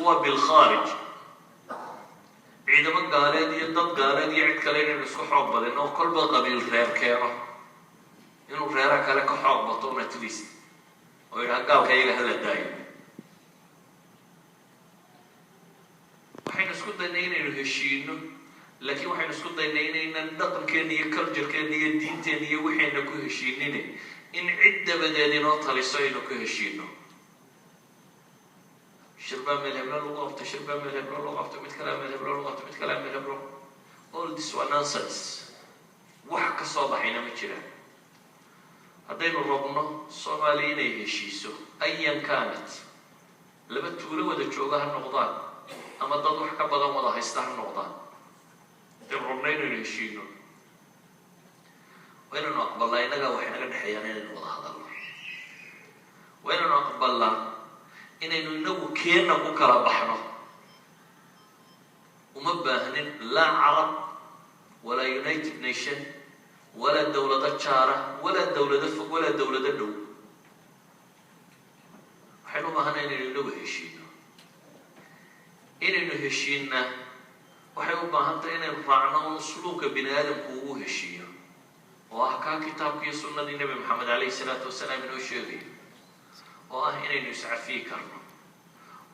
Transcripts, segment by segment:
Alquwa bilkhaarij, ciidamo gaaleed iyo dad gaaleed iyo cid kale inaynu isku xoog badin, oo kolba qabiil reer keeno inuu reeraha kale ka xoog bato un, at least oo yidhaha gaalka iyaga hala daayo. Waxaynu isku daynay inaynu heshiino, laakiin waxaynu isku daynay inaynan dhaqankeena iyo culturekeena iyo diinteena iyo waxayna ku heshiinine, in cid dabadeed inoo taliso aynu ku heshiino. Shirbaa meel heblo lagu qabto, shirbaa meel heblo lagu qabto, mid kalea meel heblo lagu qabto, mid kalea meel heblo. All this waa nonsense, wax ka soo baxayna ma jiraan. Haddaynu rabno Soomaaliya inay heshiiso, ayan kaanat, laba tuulo wada jooga ha noqdaan ama dad wax ka badan wada haysta ha noqdaan, haddaynu rabno inaynu heshiino, waa inaynu aqbalnaa innagaa waxay naga dhexeeyaan inaynu wada hadalno. Waa inaynu aqbalnaa inaynu inagu keenna ku kala baxno. Uma baahnin laa Carab walaa United Nation walaa dowlado jaara walaa dowlado fog walaa dowlado dhow. Waxaynu u baahanay inaynu inagu heshiino. Inaynu heshiinna waxay u baahan tahay inaynu raacno un usluubka bini aadamku ugu heshiiyo, oo ah kaa kitaabkiiyo sunnadii Nebi Maxamed calayhi salaatu wasalaam inoo sheegayo, oo ah inaynu iscafiyi karno,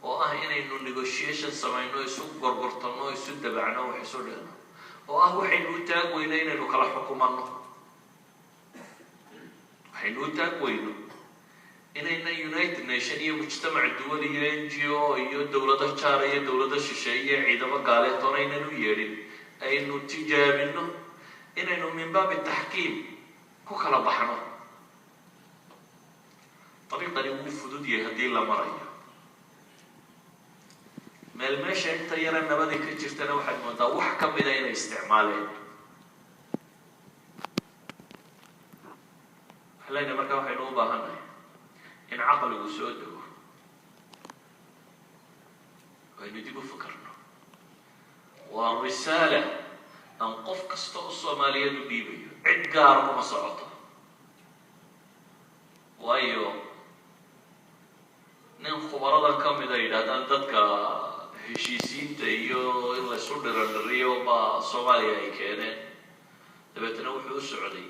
oo ah inaynu negotiation samayno, isu gorgortanno, isu dabacno, wax isu dhigno, oo ah waxaynu u taag weyno inaynu kala xukumanno. Waxaynu u taag weyno inayna United Nation iyo mujtamac duwal iyo NGO iyo dowlado jaara iyo dowlado shisheeye iyo ciidamo gaaleetoon aynan u yeedhin, aynu tijaabino inaynu min baabi taxkiim ku kala baxno. Dariiqani wuu fudud yahay haddii la marayo. Meel meesha inta yara nabadi ka jirtana waxaad moodaa wax ka mida inay isticmaaleen. Waxaan leenahay markaa waxaynu u baahannahay in caqligu soo dego, aynu dib u fikarno. Waa risaala aan qof kasta oo Soomaaliyeed u dhiibayo, cid gaara kuma socoto, waayo nin khubaradan ka mida yidhahdaan dadka heshiisiinta iyo in laysu dhirandhiriyo baa Soomaaliya ay keeneen. Dabeetna wuxuu u socday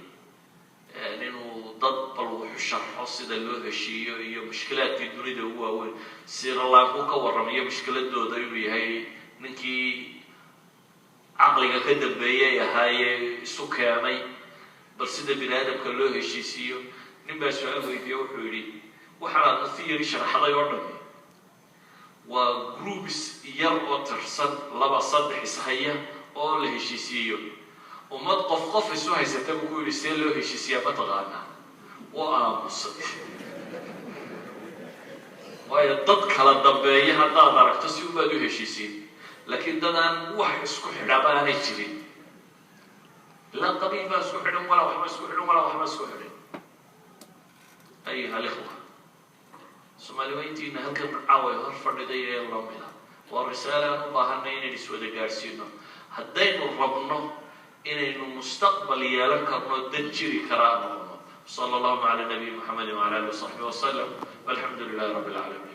inuu dad bal wuxu sharxo sida loo heshiiyo iyo mushkilaadkii dunida ugu waaweyn. Sri Lanku ka warramayo mushkiladooda inuu yahay ninkii caqliga ka dambeeyay ahaayee isu keenay bal sida bini aadamka loo heshiisiiyo. Nin baa su-aal weydiiye, wuxuu yidhi: waxaanaad theory sharaxday oo dhami waa groups yar oo tirsan, laba saddex ishaya oo la heshiisiiyo. Ummad qof qof isu haysata, buu ku yidhi, see loo heshiisiyaa? Ma taqaanaa? Waa aamusay, waayo dad kala dambeeya haddaad aragto si umaad u heshiisiin, laakiin dad aan wax isku xidhaba aanay jirin, laa qabiil baa isku xidhan walaa waxba isku xidhan walaa waxba isku xidhin. Ayuha alikhwa, Soomaali weyntiina halkan caaway hor fadhiday ee lamida, waa risaale aan u baahanay inaynu iswada gaadhsiino haddaynu rabno inaynu mustaqbal yeelan karno, dad jiri karaa noqono. Sala allahu cala nabiyi Muxamedi wacala alihi wasaxbi wasalam, walxamdu lilahi rabbi alcaalamiin.